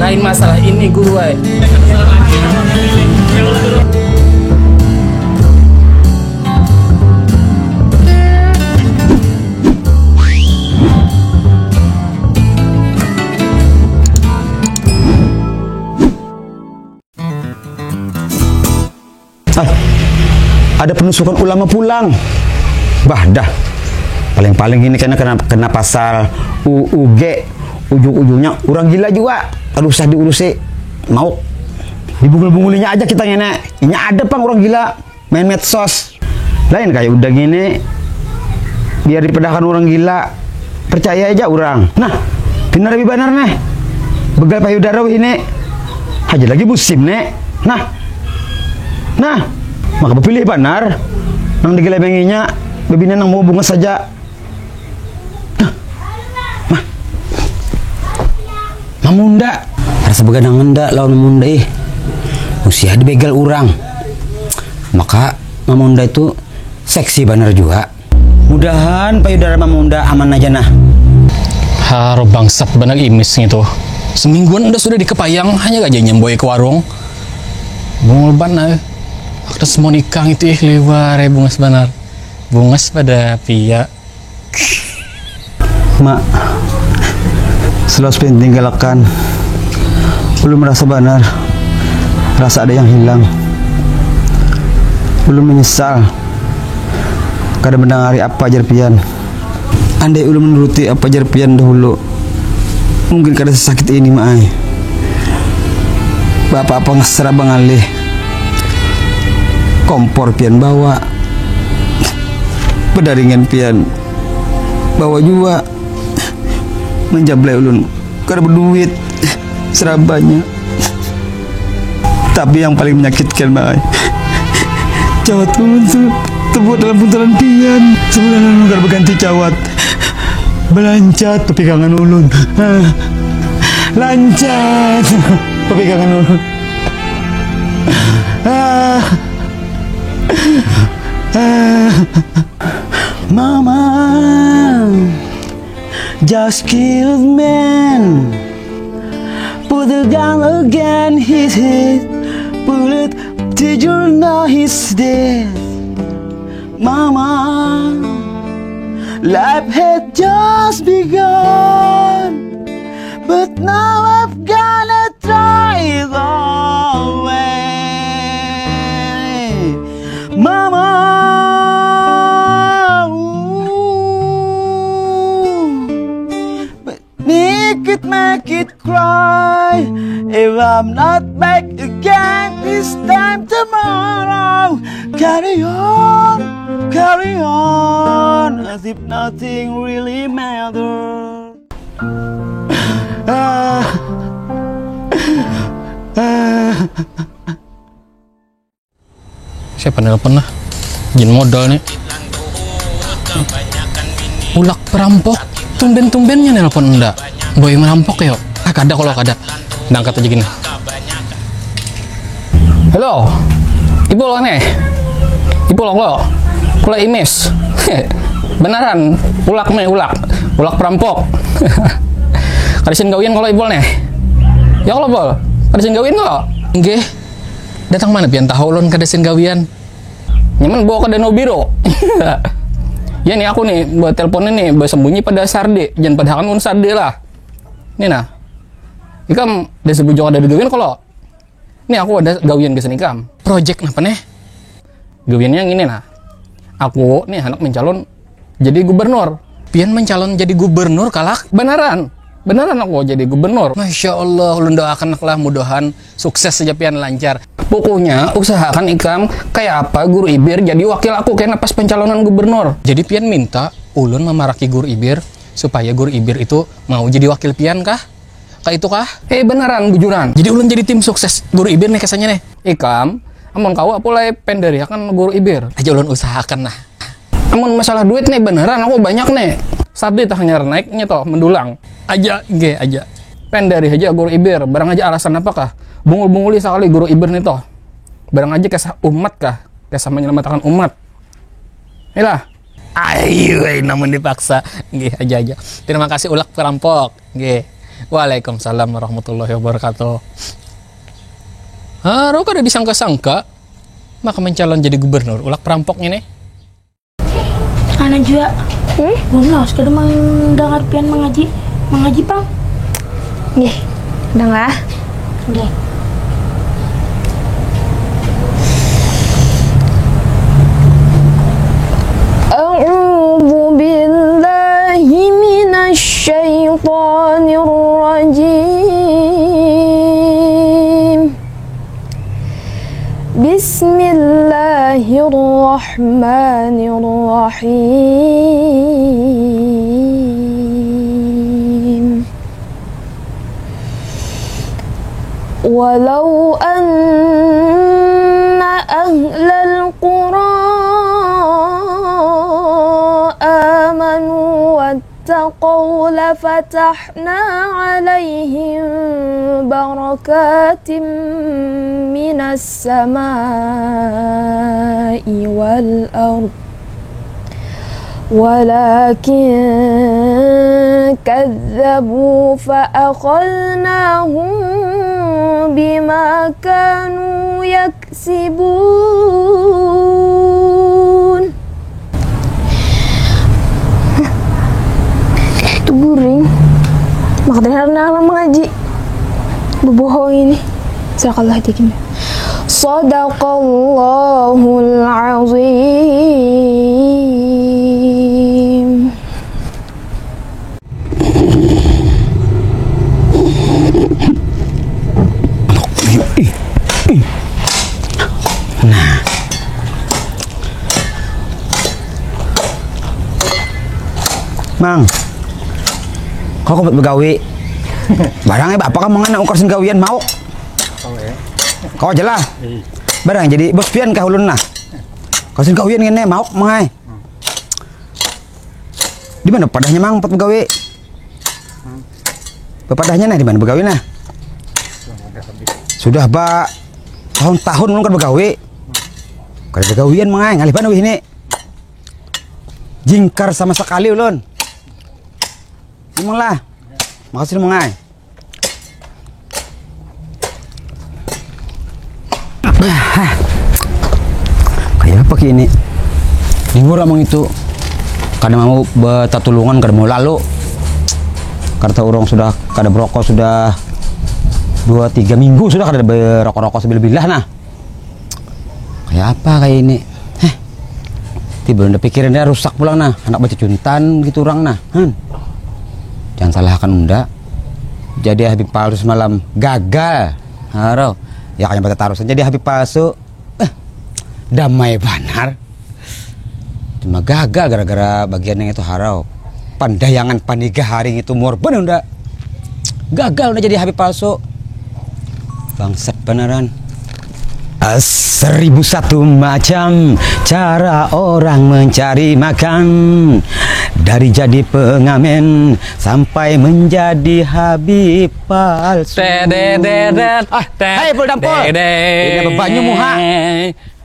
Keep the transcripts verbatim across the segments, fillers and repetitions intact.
Lain masalah ini guru ai. Ah, ada penusukan ulama pulang. Bah dah. Paling-paling ini kena kena, kena pasal U U G, ujung-ujungnya orang gila juga. Kada usah diurusi. Mau dibungul-bungulinya aja kita ngene. Ini ada pang orang gila main medsos. Lain kayak udah gini biar dipedahkan orang gila. Percaya aja orang. Nah, benar lebih benar nih. Begal payudara ini. Aja lagi musim nih. Nah, nah, maka bepilih banar nang digelebenginya bebina nang mau bunga saja. Nah, mah, mamunda. Rasa beganangan dah lawan mamunda ih. Usia dibegal orang. Maka mamunda itu seksi banar juga. Mudahan payudara mamunda aman aja nah. Haro bangsat banar imis ngitu. Semingguan udah sudah dikepayang hanya aja nyemboi ke warung. Bungul banar. Aku semua nikah itu ih liwar ya bungas banar. Bungas pada pia. Mak, selos penting galakan. Belum merasa banar. Rasa ada yang hilang. Belum menyesal. Kada mendengari apa ajar pian. Andai ulun menuruti apa jar pian dahulu, mungkin kada sesakit ini, Maai. Bapak apa ngesera bangalih. Kompor pian bawa. Pedaringan pian bawa jua. Menjablai ulun. Kada berduit serabanya. Tapi yang paling menyakitkan, Mai, cawat ulun tu terbuat dalam buntalan pian. Sebulan ulun kada berganti cawat. Belancat pepikangan ulun. Ah. Lancat pepikangan ulun. Ah. Ah. Mama. Just killed man. Put the gun again his head. Pull it to your now he's dead. Mama, life had just begun. But now I've gonna try it all way. Mama, ooh. Make it, make it cry. If I'm not back again this time tomorrow, carry on, carry on, as if nothing really matters. Ah. Ah. Siapa nelpon lah? Jin modal nih. Ulak perampok. Tumben-tumbennya nelpon enda. Boy merampok yo. Ah kada kalau kada. Dangkat aja gini. Halo. Ipul nih. Ipul lo. Kula imis. Beneran. Ulak nih ulak. Ulak perampok. Kadisin gawian kalau Ipul nih. Ya kalau Pul. Kadisin gawian kalau. Nggih. Datang mana pian tahu ulun kada sin gawian. Nyaman bawa ke danau biru. Ya nih aku nih buat telepon ini bersembunyi pada sardi, jangan padahakan pun sardi lah. Ini nah. Ikam ada sebujung ada gawian kalau. Ini aku ada gawian gasan ikam. Project apa nih? Gawiannya yang ini nah. Aku nih anak mencalon jadi gubernur. Pian mencalon jadi gubernur kalak? Beneran. Beneran aku jadi gubernur. Masya Allah, ulun doakan lah mudahan sukses saja pian lancar. Pokoknya usahakan ikam kayak apa guru Ibir jadi wakil aku kena pas pencalonan gubernur. Jadi pian minta ulun memaraki guru Ibir supaya guru Ibir itu mau jadi wakil pian kah? Kayak itu kah? Eh beneran bujuran. Jadi ulun jadi tim sukses guru Ibir nih kesannya nih. Ikam, amun kawa pulai penderiakan guru Ibir. Aja ulun usahakan nah. Amun masalah duit nih beneran aku banyak nih. Sabdi tah hanyar naiknya toh mendulang. Aja ge aja. Pendari aja guru Ibir, barang aja alasan apa kah? Bungul-bunguli sekali guru Ibir nih toh. Barang aja kisah umat kah? Kisah menyelamatkan umat. Ilah. Ayo, namun dipaksa. Nggih, aja aja. Terima kasih ulak perampok. Nggih. Waalaikumsalam warahmatullahi wabarakatuh. Haro kada disangka-sangka maka mencalon jadi gubernur, ulak perampok ini. Ana jua. Hmm? Ulun lawas kada mandangar pian mangaji. Mangaji pang. Nggih. Dang lah. Nggih. أعوذ بالله من الشيطان الرجيم. بسم الله الرحمن الرحيم. ولو أن أهل القرى آمنوا واتقوا لفتحنا عليهم بركات من السماء والأرض ولكن كذبوا فأخذناهم بما كانوا يكسبون. Itu guring. Maka tadi karena orang mengaji. Bebohong ini. Sadaqallah aja gini. صدق الله العظيم. Nah. Mang. Kau kau begawi. Barangnya bapak kamu ngana ukar sing gawian mau. Kau aja lah. Barang jadi bos pian kah ulun nah. Kau sing gawian ngene mau mengai. Di mana padahnya mang empat begawi? Bepadahnya nah di mana begawi nah? Sudah ba tahun-tahun ulun kada begawi. Kada begawian mengai ngalih mana wih ini. Jingkar sama sekali ulun. Emang lah. Makasih mengai. Kayak apa ki ini? Libur amang itu kada mau betatulungan kada mau lalu. Karena orang sudah kada berokok sudah dua tiga minggu sudah kada berokok-rokok sebilah-bilah nah. Kayak apa kayak ini? Heh. Tiba udah pikirannya rusak pulang nah. Anak baca cuntan gitu orang nah. Han. Jangan salahkan unda. Jadi Habib palsu semalam gagal. Haro. Ya kayaknya baca tarusan jadi Habib palsu. Eh, damai banar. Cuma gagal gara-gara bagian yang itu harau. Pandayangan paniga haring itu muar bener unda. Gagal udah jadi Habib palsu. Bangsat beneran. Seribu satu macam cara orang mencari makan. Dari jadi pengamen sampai menjadi habib palsu. Tedededet. Ah, hei, pul dampol. Ini bebanyu muha.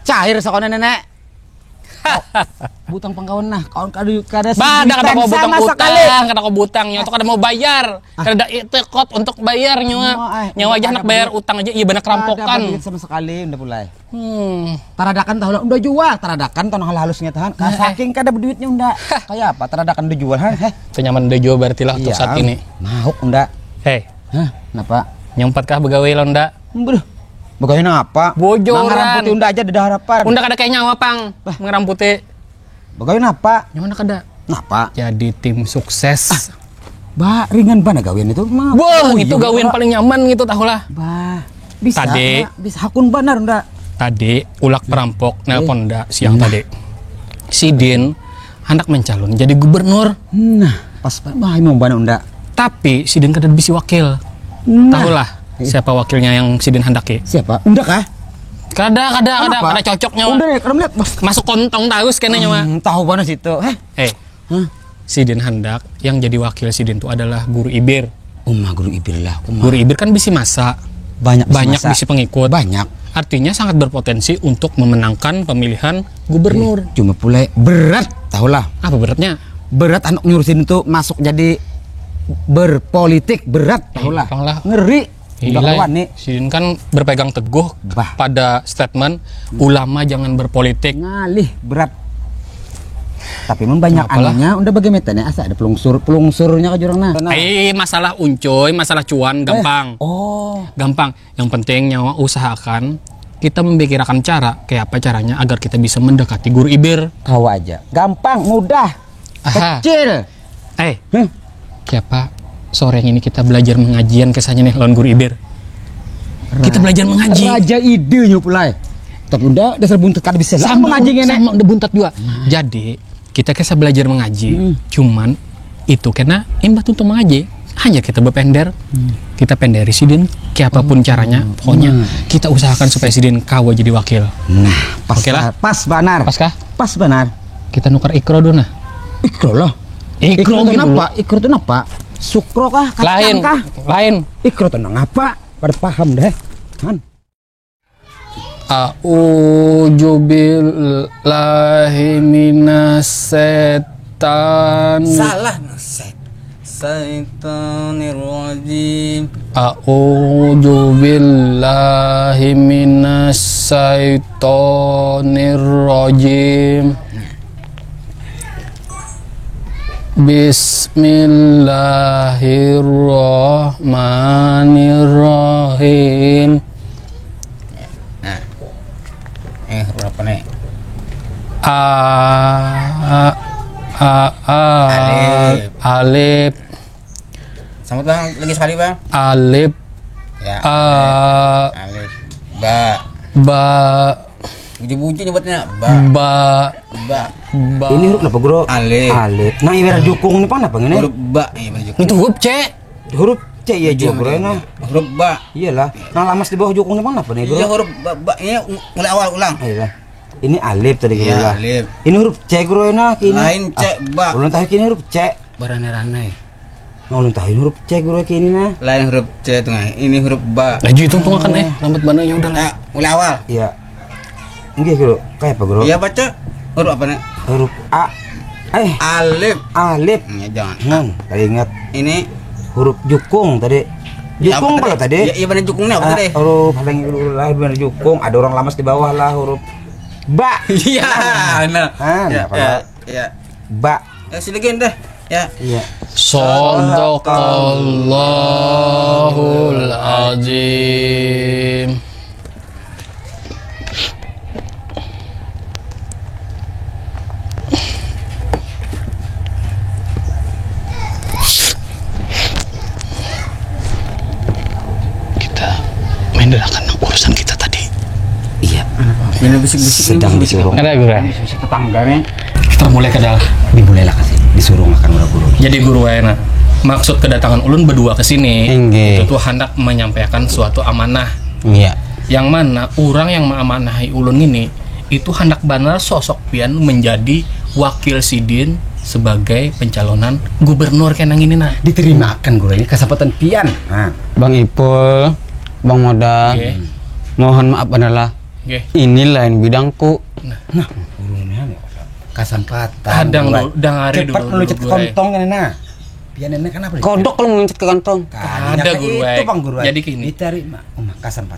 Cair sekolah nenek. Butang pangkawan nah, kawan kada kada Bah, ada kada kau butang sama sekali. Utang, kada kau butang nyawa kada mau bayar. Ah. Kada ada itikot untuk bayar nyawa. Nyawa aja anak bayar utang aja iya banyak rampokan. Ada duit sama sekali udah pulai. Hmm. Taradakan tahu lah udah jual, taradakan tahu hal halusnya tahan. Nah, eh. Saking kada berduitnya unda. Kayak apa taradakan udah jual ha? Heh. Itu nyaman udah jual berarti lah untuk iya, saat ini. Mahuk unda. Hei. Hah, kenapa? Nyempat kah begawe lah unda? Begawe napa? Bojoran. Mangaramputi unda aja ada harapan. Unda kada kayak nyawa pang. Bah. Mangaramputi. Begawe napa? Nyawa kada. Napa? Jadi tim sukses. Ah. Bah, ringan bana gawian itu. Wah, oh, itu iya, gawian paling nyaman gitu tahu lah. Bah, bisa. Tadi. Bisa hakun banar unda. Tadi ulak perampok nelpon unda siang tadi. Sidin hendak mencalon jadi gubernur. Nah, pas bah mau bana unda. Tapi sidin kada bisi wakil. Nah. Tahulah siapa wakilnya yang sidin handaki. Siapa? Unda kah? Kada, kada, kada, kada cocoknya. Unda nih, kada melihat. Masuk kontong terus kena nyawa. Hmm, tahu mana situ. Heh. Eh, sidin handak yang jadi wakil sidin itu adalah guru Ibir. Umah guru Ibir lah. Umah. Guru Ibir kan bisi masa. Banyak bisi, banyak masa. Bisi pengikut. Banyak. Artinya sangat berpotensi untuk memenangkan pemilihan gubernur. Eh, cuma pula berat, tahulah. Apa beratnya? Berat anak nyurusin itu masuk jadi Berpolitik berat tahulah. Pang lah. Ngeri. Udah kawan nih. Sidin kan berpegang teguh pada statement ulama jangan berpolitik. Ngalih berat. Tapi mun banyak anunya udah bagaimana asa ada pelungsur pelungsurnya ke jurang nah. Eh, masalah uncoy, masalah cuan gampang. Oh. Gampang. Yang penting nyawa usahakan kita memikirkan cara kayak apa caranya agar kita bisa mendekati guru ibir. Kawa aja. Gampang, mudah. Aha. Kecil. Eh, hmm. Siapa sore ini kita belajar mengajian kisahnya nih lawan guru ibir. Kita belajar mengaji. Raja idenya pulai. Tapi udah dasar buntet kada bisa lah mengaji ngene. Sama udah buntet juga. Nah. Jadi kita kisah belajar mengaji. Hmm. Cuman itu kena imbah tuntung mengaji. Hanya kita berpender. Hmm. Kita penderi sidin. Kayak apapun hmm. caranya. Pokoknya hmm. kita usahakan supaya sidin kawa jadi wakil. Nah, pas, okay lah. Pas banar. Pas kah? Pas banar. Kita nukar ikro dulu nah. Ikro lah. Ikro, ikro itu kenapa? Ikro itu kenapa? Sukro kah? Kacang lain, kah? Lain. Ikro tenang apa? Pada paham deh. Man. A'udzu billahi minasy syaithan. Salah, set. Syaitanirrajim. A'udzu billahi minasy syaithanirrajim. Bismillahirrahmanirrahim. Nah. Eh, huruf apa nih? A, a, a, a, alif. Alif. Selamat, Bang. Lagi sekali, Bang. Alif. Ya. A. Alif. Ba. Ba. Bunyi-bunyi nyebutnya. Ba. Ba. Ba. Ba. Ini huruf apa, Bro? Alif. Alif. Nah, ibarat jukung ini apa ini? Huruf ba, iya, ibarat jukung. Itu huruf C. Huruf C ya, iya, Bro, nah. Huruf ba. Iyalah. Nah, lamas di bawah jukung ini apa nih, Bro? Iya, huruf ba, ba. Ini mulai awal ulang. Iyalah. Ini alif tadi, iya, alif. Ini huruf C, Bro, nah, kini. Lain C, ah, ba. Ulun tahu kini huruf C. Baranai-ranai. Nah, ulun tahu ini huruf C, Bro, kini nah. Lain huruf C tengah. Ini huruf ba. Laju itu tunggakan, eh, lambat banar ya udah lah. Nah, mulai awal. Iya. Nggih, Bro. Kayak apa, Bro? Iya, baca. Huruf apa nih? Huruf A. Eh, alif. Alif. Ini jangan. Hmm, tadi ingat. Ini huruf jukung tadi. Jukung kalau tadi. Iya, iya, benar jukungnya apa tadi? Huruf paling lah benar jukung. Ada orang lamas di bawah lah huruf ba. Iya, nah. Ah, ya, ya, ya. Ba. Ya, silakan deh. Ya. Iya. Sadaqallahul azim. Kita main dalakan urusan kita tadi. Iya. Bila bisik-bisik sedang disuruh. Ada guru. Bisik tetangga nih. Kita mulai ke dalam. Dimulailah kasih. Disuruh makan guru. Jadi guru wae nah. Maksud kedatangan ulun berdua ke sini itu tuh hendak menyampaikan suatu amanah. Iya. Yang mana orang yang mengamanahi ulun ini itu hendak benar sosok pian menjadi wakil sidin sebagai pencalonan gubernur kenang ini nah. Diterimakan guru ini kesempatan pian. Nah. Bang Ipul, Bang Moda, mohon maaf adalah ini lain bidangku. Nah, nah, kesempatan. Kadang dulu, dangari dulu. Cepat meluncur ke kantong ini nah. Pian ini kenapa? Kodok kalau meluncur ke kantong. Ada guru itu, Bang Guru. Jadi gini. Dicari mah.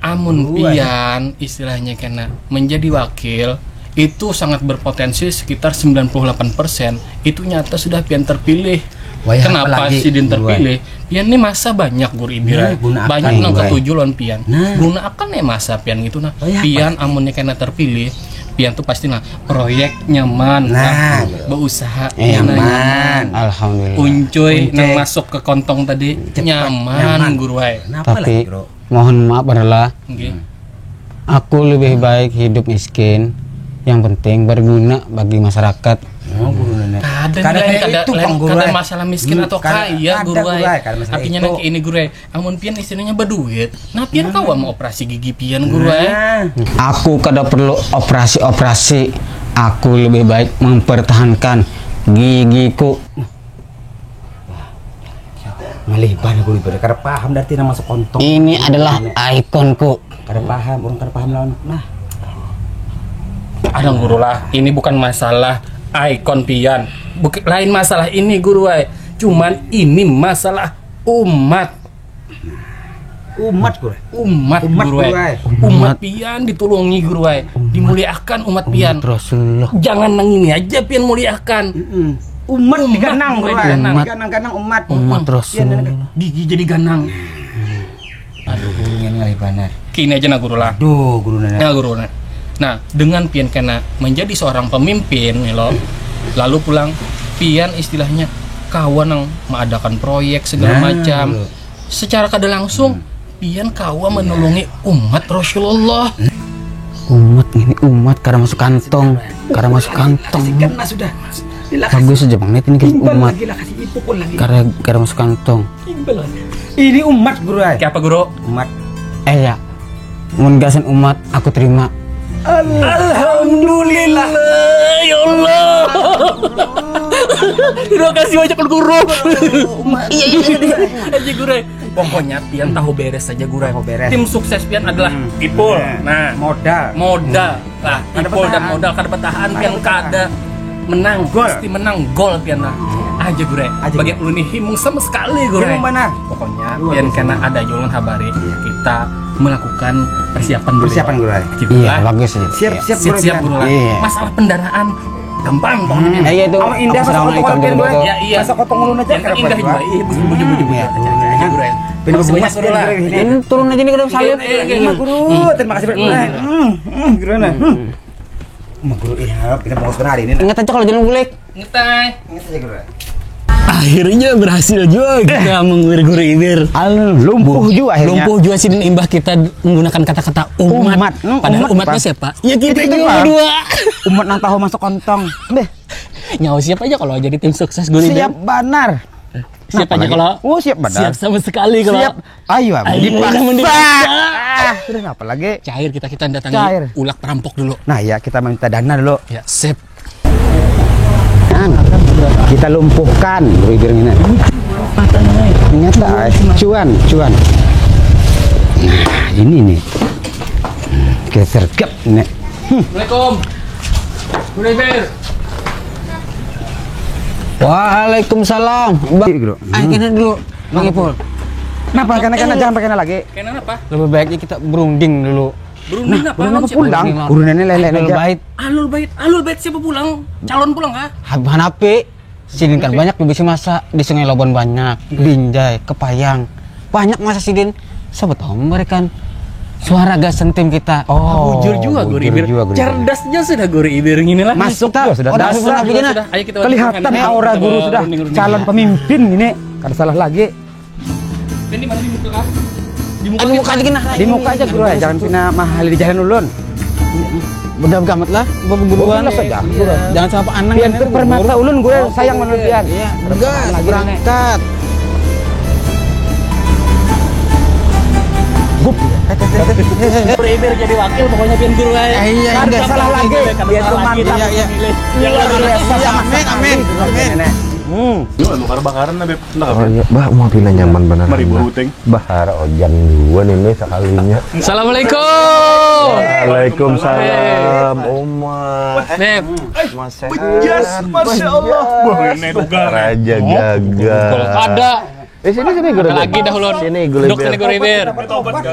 Amun pian istilahnya kena menjadi wakil itu sangat berpotensi sekitar sembilan puluh delapan persen itu nyata sudah pian terpilih. Kenapa sidin terpilih? Pian ini masa banyak guru ibira. Banyak nang ketuju lawan pian. Gunakan nih masa pian gitu nah. Pian amunnya kena terpilih, pian tuh pasti nah proyek nyaman, nah, berusaha nyaman. Alhamdulillah. Uncuy nang masuk ke kontong tadi nyaman guru ai. Tapi mohon maaf adalah aku lebih baik hidup miskin, yang penting berguna bagi masyarakat. Oh, guru nenek. Kada, kada, kada masalah miskin atau kaya guru ai. Artinya nang ini guru ai. Amun pian istilahnya berduit, nah pian kawa mau operasi gigi pian guru ai. Aku kada perlu operasi-operasi. Aku lebih baik mempertahankan gigiku. Malih banar guru ibadah kada paham dari tina masuk kontong. Ini adalah ikonku. Kada paham, orang kada paham lawan. Nah. Ada guru lah, ini bukan masalah ikon pian. Buk, lain masalah ini guru ai. Cuman ini masalah umat. Umat, Guru. Umat, Umat, Guru, eh. Guru, eh. Umat pian ditulungi, Guru, eh. Dimuliakan umat pian. Umat Rasulullah. Jangan nang ini aja pian muliakan. Mm-mm. Umat, umat diganang, Guru, eh. Diganang. Umat. Diganang-ganang umat. Umat Rasulullah. Pian gigi jadi ganang. Aduh, Guru, ini ngalih banar. Kini aja nah, Guru, lah. Duh, Guru, nah. Nah, Guru, nah. Nah, dengan pian kena menjadi seorang pemimpin, nih, lo, lalu pulang pian istilahnya kawan yang mengadakan proyek segala macam. Nah, Guru. Secara kada langsung, pian kawa menolongi umat Rasulullah. Umat ini, umat kada masuk kantong, kada masuk kantong. Kasihkan lah sudah. Bagus aja, Bang. Ini umat. Lagi lah, kasih ipuk lagi. Kada, kada masuk kantong. Ini umat, Guru, ay. Kayak apa, Guru? Umat. Eh, ya. Mun gasan umat, aku terima. Alhamdulillah. Ya Allah. Terima kasih banyak, Guru. Iya, iya, iya. Aja, Guru. Pokoknya pian tahu beres saja, Guru. Tahu beres. Tim sukses pian adalah Ipul. Nah, modal. Modal. Lah, Ipul dan modal kada betahan, pian kada menang. Gol. Pasti menang gol pian lah. Aja, Guru. Aja, Guru. Bagi ulun nih himung sama sekali, Guru. Himung mana? Pokoknya pian kena ada jualan habari. Iya. Kita melakukan persiapan dulu. Persiapan dulu. Iya, bagus sih. Siap, siap, Guru. Siap, Guru. Iya. Masalah pendanaan gampang pokoknya. Iya, itu. Awak indah, masa kotong ulun aja. Ya, iya. Masa kotong ulun aja. Yang indah juga. Iya, bujur, bujur, bujur. Iya. Aja, Guru. Terima kasih banyak, Guru, lah. Ini turun aja nih, kada salib. Iya, iya, iya. Guru, terima kasih banyak. Hmm, hmm, Guru, nah. Hmm. Mah, Guru, iya, kita mau hari ini, nah. Ingat aja kalau jangan bulik. Ingat, ay. Ingat aja, Guru. Akhirnya berhasil juga kita mengguir Guru Ibir. Lumpuh juga akhirnya. Lumpuh juga sidin imbah kita menggunakan kata-kata umat. Umat. Hmm, padahal umatnya siapa? Ya, kita juga berdua. Umat nang tahu masuk kantong. Deh. Nyawa siapa aja kalau jadi tim sukses Guru Ibir? Siap banar. Siap aja kalau. Oh, siap banar. Siap sama sekali kalau. Siap. Ayo, ayo, dipaksa. Sudah, apa lagi? Cair, kita, kita datangi ulak perampok dulu. Nah, ya, kita minta dana dulu. Ya, sip. Nah, kita lumpuhkan Guru Ibir ini. Ingat lah, cuan, cuan. Nah, ini nih. Kita sergap nih. Hmm. Assalamualaikum. Guru Ibir. Waalaikumsalam. Bang, ayo kena dulu. Mang Ipul. Kenapa? Kena, kena, jangan pakai lagi. Kena apa? Lebih baiknya kita berunding dulu. Berunding apa? Nah, berunding apa pulang? Guru nenek lele aja. Ahlul Bait. Ahlul Bait, Ahlul Bait siapa pulang? Calon pulang kah? Hanapi. Sidin kan banyak bisi masa di Sungai Lobon, banyak, Binjai, Kepayang. Banyak masa sidin. Siapa tahu memberikan suara gasan tim kita. Oh, bujur juga Guru Ibir. Bujur juga, Guru Ibir. Cerdasnya sudah Guru Ibir ini lah. Masuk ta? Sudah, sudah. Sudah, sudah. Ayo kita kelihatan aura guru sudah. Calon pemimpin ini. Kada salah lagi. Ini mana di muka kah? Di muka aja, Guru, eh. Jangan pina mahal di jalan ulun. Udah gamat lah, berburuan. Jangan sampai anang. Pian permata ulun, Guru, sayang menurut pian. Iya, gas, berangkat. Gup. Guru Ibir jadi wakil, pokoknya pian Guru, eh. Iya, kada salah lagi. Pian tuh mantap. Iya, iya. Luar biasa. Iya, amin, amin, amin. Hmm. Lu bakar-bakaran lah, Beb. Oh iya, bah, mau pina nyaman banar. Mari, Bu Uting. Bah, ada Ojan dua nih, nih, sekalinya. Assalamualaikum. Waalaikumsalam, Uma. Beb. Mas sehat? Bejas, Masya Allah. Wah, ini tuh raja gagah. Kalau ada. Eh, sini, sini, Guru. Ada lagi dah ulun. Sini, Guru Ibir. Dok, sini, Guru Ibir.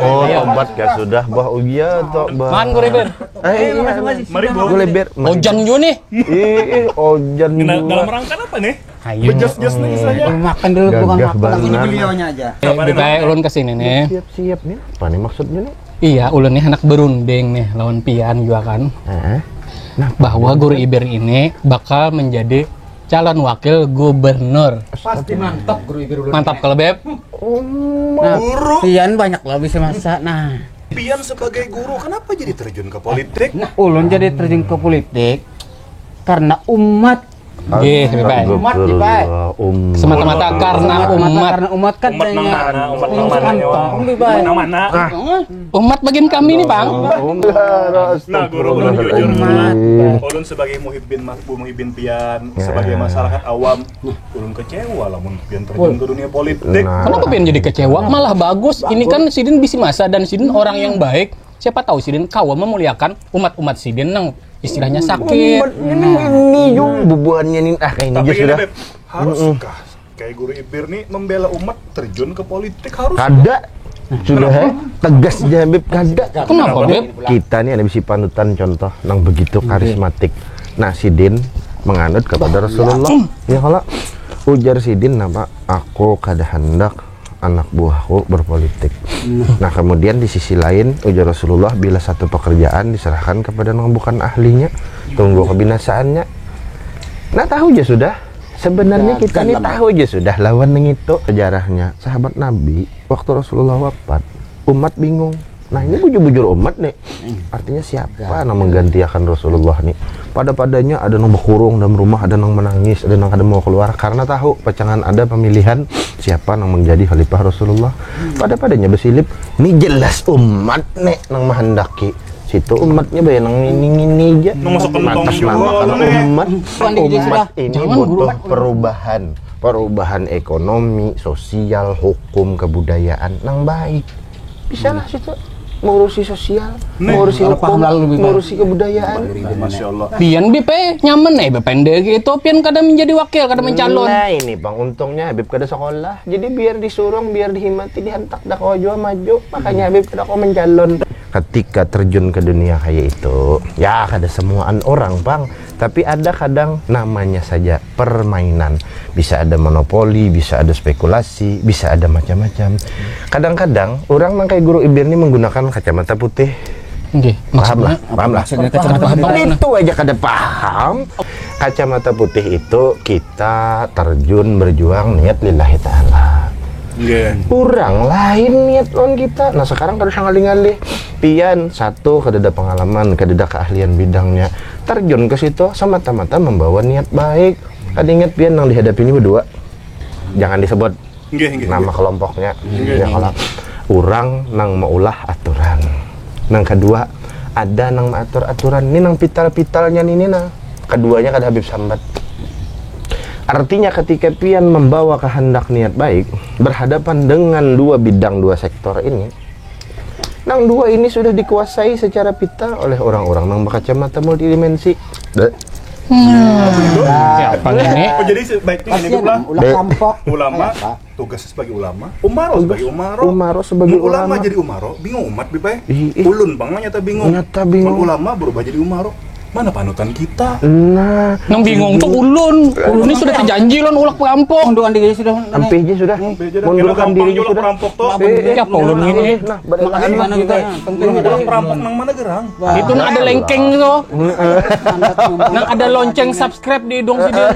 Oh, tobat kah sudah, bah? Oh iya, tobat. Man, Guru Ibir. Eh, iya. Mari, Bu. Guru Ibir. Ojan jua nih. Ih, Ojan jua. Dalam rangka apa nih? Ayo. Bejas-jas nih istilahnya. Makan dulu, bukan makan. Ini beliaunya aja. Eh, dibawa ulun ke sini nih. Siap-siap nih. Apa nih maksudnya nih? Iya, ulun nih anak berunding nih lawan pian juga kan. Heeh. Nah, bahwa Guru Ibir ini bakal menjadi calon wakil gubernur. Pasti mantap Guru Ibir ulun. Mantap kalau, Beb. Nah, pian banyak lah bisa masa. Nah, pian sebagai guru, kenapa jadi terjun ke politik? Nah, ulun jadi terjun ke politik karena umat. Gih, Beb. Umat, Beb. Semata-mata karena umat. Karena umat kan. Umat nang mana? Umat nang mana? Umat nang mana? Umat bagian kami nih, Bang. Nah, Guru, Guru, jujur, Guru. Ulun sebagai Muhibbin, Mas, Bu Muhibbin pian, sebagai masyarakat awam, ulun kecewa lamun pian terjun ke dunia politik. Kenapa pian jadi kecewa? Malah bagus. Ini kan sidin bisi masa dan sidin orang yang baik. Siapa tahu sidin kawa memuliakan umat-umat sidin nang istilahnya sakit. Umat ini, ini, jung, bubuhannya nih, ah, kayak ini. Tapi aja gini, sudah. Beb, haruskah Kayak guru Ibir nih membela umat terjun ke politik harus. Kada. Sudah, eh, tegas aja Habib, kada. Kenapa, Beb? Kita nih ada bisi panutan contoh nang begitu karismatik. Nah, sidin menganut kepada Rasulullah. Ya kalau ujar sidin, "Napa? Aku kada hendak anak buahku berpolitik." Nah, kemudian di sisi lain ujar Rasulullah, "Bila satu pekerjaan diserahkan kepada nang bukan ahlinya, tunggu kebinasaannya." Nah, tahu aja sudah. Sebenarnya kita ini tahu aja sudah lawan nang itu. Sejarahnya, sahabat Nabi, waktu Rasulullah wafat, umat bingung. Nah, ini bujur-bujur umat nih. Artinya siapa nang menggantikan Rasulullah nih? Pada-padanya ada nang berkurung dalam rumah, ada nang menangis, ada nang kada mau keluar karena tahu pacangan ada pemilihan siapa nang menjadi khalifah Rasulullah. Pada-padanya bersilip, ini jelas umat nih nang menghendaki. Situ umatnya banyak nang ini-ini aja. Nang masuk kentong Atas juga nama lah, karena nih. Umat, Bukan di umat sudah. Ini Jangan, butuh Guru. Perubahan, perubahan ekonomi, sosial, hukum, kebudayaan nang baik. Bisa lah situ mengurusi sosial, Nih, mengurusi kalau hukum, paham lalu lebih baik. mengurusi kebudayaan. Masya Allah. Pian Bib eh nyaman eh bependek gitu, pian kada menjadi wakil, kada mencalon. Nah, ini bang, untungnya Habib kada sekolah, jadi biar disuruh, biar dihimati, dihantak, dah kawa jua maju. Makanya Habib kada kawa mencalon. Ketika terjun ke dunia kayak itu, ya kada semuaan orang bang, tapi ada kadang namanya saja permainan. Bisa ada monopoli, bisa ada spekulasi, bisa ada macam-macam. Kadang-kadang orang nang kayak guru Ibir ini menggunakan kacamata putih. Nggih, Paham lah, maksudnya paham lah. maksudnya kacamata putih. Itu aja kada paham. Kacamata putih itu kita terjun berjuang niat lillahi ta'ala. Nggih. Kurang lain niat lawan kita. Nah, sekarang kada usah ngalih-ngalih. Pian satu kada ada pengalaman, kada ada keahlian bidangnya. Terjun ke situ semata-mata membawa niat baik. Kada ingat pian nang dihadapi ini berdua. Jangan disebut Nggih, nggih. nama kelompoknya. Nggih. Ya kalau orang nang maulah aturan. Nang kedua, ada nang mengatur aturan. Ini nang pital-pitalnya ini nah. Keduanya kada Habib sambat. Artinya ketika pian membawa kehendak niat baik berhadapan dengan dua bidang, dua sektor ini, nang dua ini sudah dikuasai secara pita oleh orang-orang nang berkacamata multidimensi. Deh. Ya, apa ini? Oh, jadi sebaiknya ini Kasihan pulang. ulah Dek. Rampok. Ulama, Apa? Tugasnya sebagai ulama. Umaro sebagai umaro. Umaro sebagai Mun ulama ulama. Jadi umaro, bingung umat Bibai. Ih, ih. Ulun bang nyata bingung. Nyata bingung. Mun ulama berubah jadi umaro. Mana panutan kita? Nah, Nang bingung tuh ulun. Ulun ini sudah terjanji lawan ulak perampok. Munduran diri sudah. Ampih aja sudah. Beja dah, Mundurkan kena diri gampang sudah. Perampok tuh. Eh, eh, Siapa ulun ini? Nah, balik Makanya lagi. Mana kita? Penting Ulun kita. Perampok nang mana gerang? Itu nang ada lengkeng tuh. Mandat ngomong. Nang ada lonceng subscribe di hidung sidin.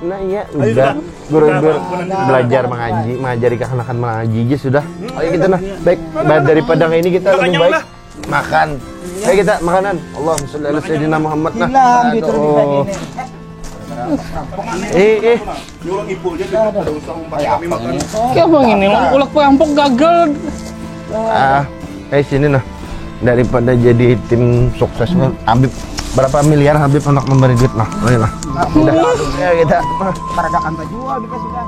Nah, iya, Ayo, udah. sudah. Guru Sudah, Ibir Bang. Belajar mengaji, mengajari anak-anak mengaji aja sudah. Ayo kita nah. Baik, ba- daripada ini kita Udah lebih kenyang baik dah. Makan. Ayo kita makanan. Allahumma sholli ala sayyidina Muhammad. Nah. Hilang gitu. Aduh. Eh, eh. Nyuruh ipul aja, tidak usah umpat kami makan. Kayak apa ini? Ulak perampok gagal. Ah, eh, sini nah. Daripada jadi tim sukses nih, Habib, berapa miliar Habib untuk memberi duit nah? Ayo lah. Udah. Ya kita. Nah. Paradakan baju kita sudah.